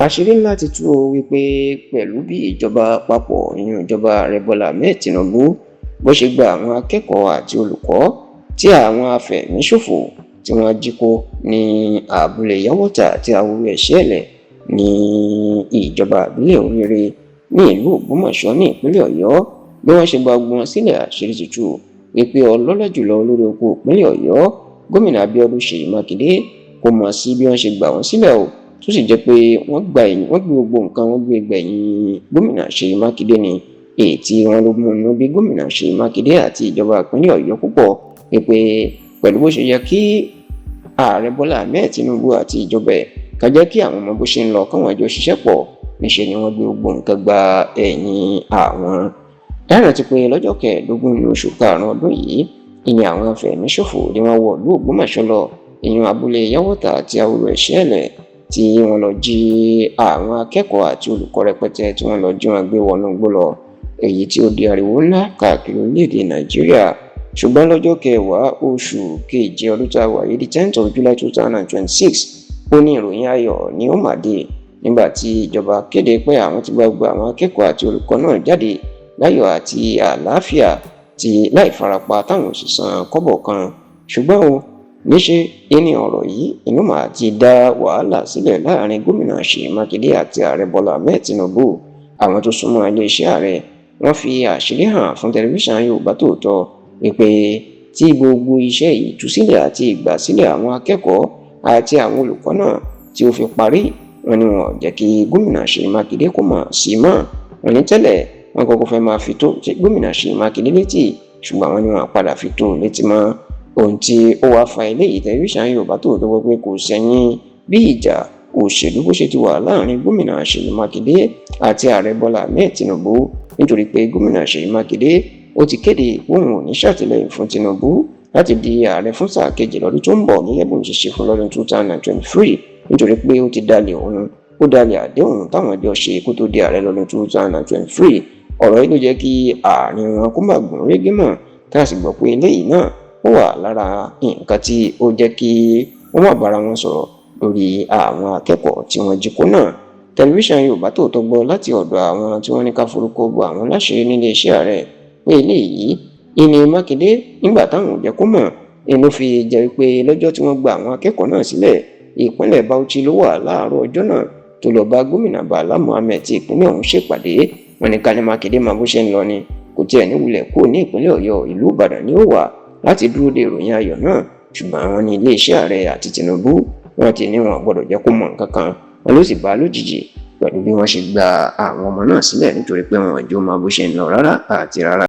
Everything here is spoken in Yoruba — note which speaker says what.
Speaker 1: Àṣírí ńlá ti tú o wípé pẹ̀lú bí ìjọba àpapọ̀, ìyẹn ìjọba Ààrẹ Bọ́lá Ahmed Tinubu, bó ṣe gba àwọn akẹ́kọ̀ọ́ àti olùkọ́ tí àwọn afẹ̀míṣòfò tí wọ́n jí kó ní abúlé Yàwọ́tà àti Ahoro Ẹ̀ṣẹ́ẹ̀lẹ̀ ní ìjọba ìbílẹ̀ Oríire ní ìlú Ògbómọ̀ṣọ́ ní ìpínlẹ̀ Ọ̀yọ́, bí wọ́n ṣe gba gbogbo wọn sílẹ̀, àṣírí ti tú wípé ọlọ́lá jùlọ olórí oko ìpínlẹ̀ Ọ̀yọ́, Gómìnà Abíọ́dún Ṣèyí Mákindé, kò mọ̀ sí bí wọ́n ṣe gbà wọ́n sílẹ̀ o, tó sì jẹ́ pé wọ́n gba ẹ̀yìn, wọ́n gbé gbogbo nǹkan, wọ́n gbé gbẹ̀yìn Gómìnà Ṣèyí Mákindé ni. Èyí tí wọ́n ló mú inú bí Gómìnà Ṣèyí Mákindé àti ìjọba ìpínlẹ̀ Ọ̀yọ́ púpọ̀, wípé pẹ̀lú bó ṣe yẹ kí Ààrẹ Bọ́lá Ahmed Tinubu àti ìjọba ẹ̀ ká jẹ́ kí àwọn ọmọ bó ṣe ń lọ, káwọn jọ ṣiṣẹ́ pọ̀, níṣe ni wọ́n gbé gbogbo nǹkan gba ẹ̀yìn àwọn. Ẹ rántí pé lọ́jọ́ 15 ní oṣù karùn-ún ọdún yìí, ìní àwọn afẹ̀míṣòfò ni wọ́n wọ ìlú Ògbómọ̀ṣọ́ lọ, ìyẹn abúlé Yàwọ́tà àti Ahoro Ẹ̀ṣẹ́ẹ̀lẹ̀, tí wọ́n lọ jí àwọn akẹ́kọ̀ọ́ àti olùkọ́ rẹpẹtẹ, tí wọ́n lọ jí wọn gbé wọnú igbó lọ, èyí tí ó di ariwo ńlá káàkiri orílẹ̀-èdè Nàìjíríà. Ṣùgbọ́n lọ́jọ́ 10 oṣù keje ọdún tá a wà yìí, the 10th of July 2026, ó ní ìròyìn ayọ̀ ní ó mà dé nígbà tí ìjọba kéde pé àwọn ti gba gbogbo àwọn akẹ́kọ̀ọ́ àti olùkọ́ náà jáde láyọ̀ àti àlàáfíà, tí láì farapa, táwọn ò sì san kọ́bọ̀ kan. Ṣùgbọ́n o, níṣe ìní ọ̀rọ̀ yìí inú màá ti dá wàhálà sílẹ̀ láàrin Gómìnà Ṣèyí Mákindé àti Ààrẹ Bọ́lá Ahmed Tinubu. Àwọn tó súnmọ́ iléeṣẹ́ ààrẹ, wọ́n fi àṣírí hàn fún Tẹlifíṣàn Yorùbá Tòótọ́ wípé tí gbogbo iṣẹ́ ìtúsílẹ̀ àti ìgbàsílẹ̀ àwọn akẹ́kọ̀ọ́ àti àwọn olùkọ́ náà tí ó fi parí, wọ́n ní wọn ò jẹ́ kí Gómìnà Ṣèyí Mákindé kó mọ̀ sí mọ́. Wọ́n ní tẹ́lẹ̀, wọ́n kọ́kọ́ fẹ́ máa fi tó Gómìnà Ṣèyí Mákindé létí, ṣùgbọ́n wọ́n ní wọn padà fi tó létí mọ́. Ohun tí ó wáá fa eléyìí, Tẹlifíṣàn Yorùbá Tòótọ́ gbọ́ pé kò sẹ́yìn bí ìjà òṣèlú bó ṣe ti wà láàrin Gómìnà Ṣèyí Mákindé àti Ààrẹ Bọ́lá Ahmed Tinubu, nítorí pé Gómìnà Ṣèyí Mákindé ó ti kéde òun ò ní ṣàtìlẹ́yìn fún Tinubu láti di ààrẹ fún sáà kejì lọ́dún tó ń bọ̀, gẹ́gẹ́ bóun ṣe ṣe fún lọ́dún 2023, nítorí pé ó ti dalẹ̀ òun, ó dalẹ̀ àdéhùn táwọn jọ ṣe kó tó di ààrẹ lọ́dún 2023. Ọ̀rọ̀ yìí ló jẹ́ kí àárín wọn kó má gùn régé mọ́, tá a sì gbọ́ pé eléyìí náà ó wà lára nǹkan tí ó jẹ́ kí wọ́n má bára wọn sọ̀rọ̀ lórí àwọn akẹ́kọ̀ọ́ tí wọ́n jí kó náà. Tẹlifíṣàn Yorùbá Tòótọ́ gbọ́ láti ọ̀dọ̀ àwọn tí wọ́n ní ká forúkọ bo àwọn láṣìírí nílé iṣẹ́ ààrẹ pé eléyìí ìní Mákindé, nígbà táwọn ò jẹ́ kó mọ̀, inú fi jẹ́ wípé lọ́jọ́ tí wọ́n gba àwọn akẹ́kọ̀ọ́ náà sílẹ̀, ìpínlẹ̀ Bauchi ló wà láàárọ̀ ọjọ́ náà, tó lọ bá Gómìnà Bala Muhammed tí ìpínlẹ̀ ọ̀hún ṣèpàdé. Wọ́n ní ká ní Mákindé máa bó ṣe ń lọ ni, kò tiẹ̀ ní wulẹ̀ kúrò ní ìpínlẹ̀ Ọ̀yọ́, ìlú Ìbàdàn ni ó wà láti dúró de ìròyìn ayọ̀ náà. Ṣùgbọ́n àwọn ní iléeṣẹ́ ààrẹ àti Tinubu, wọ́n ti ní wọn gbọ́dọ̀ jẹ́ kó mọ̀ nǹkan kan. Wọn ló sì bá a lójijì pẹ̀lú bí wọ́n ṣe gba àwọn ọmọ náà sílẹ̀, nítorí pé wọn ò jẹ́ ó máa bó ṣe ń lọ rárá àti rárá.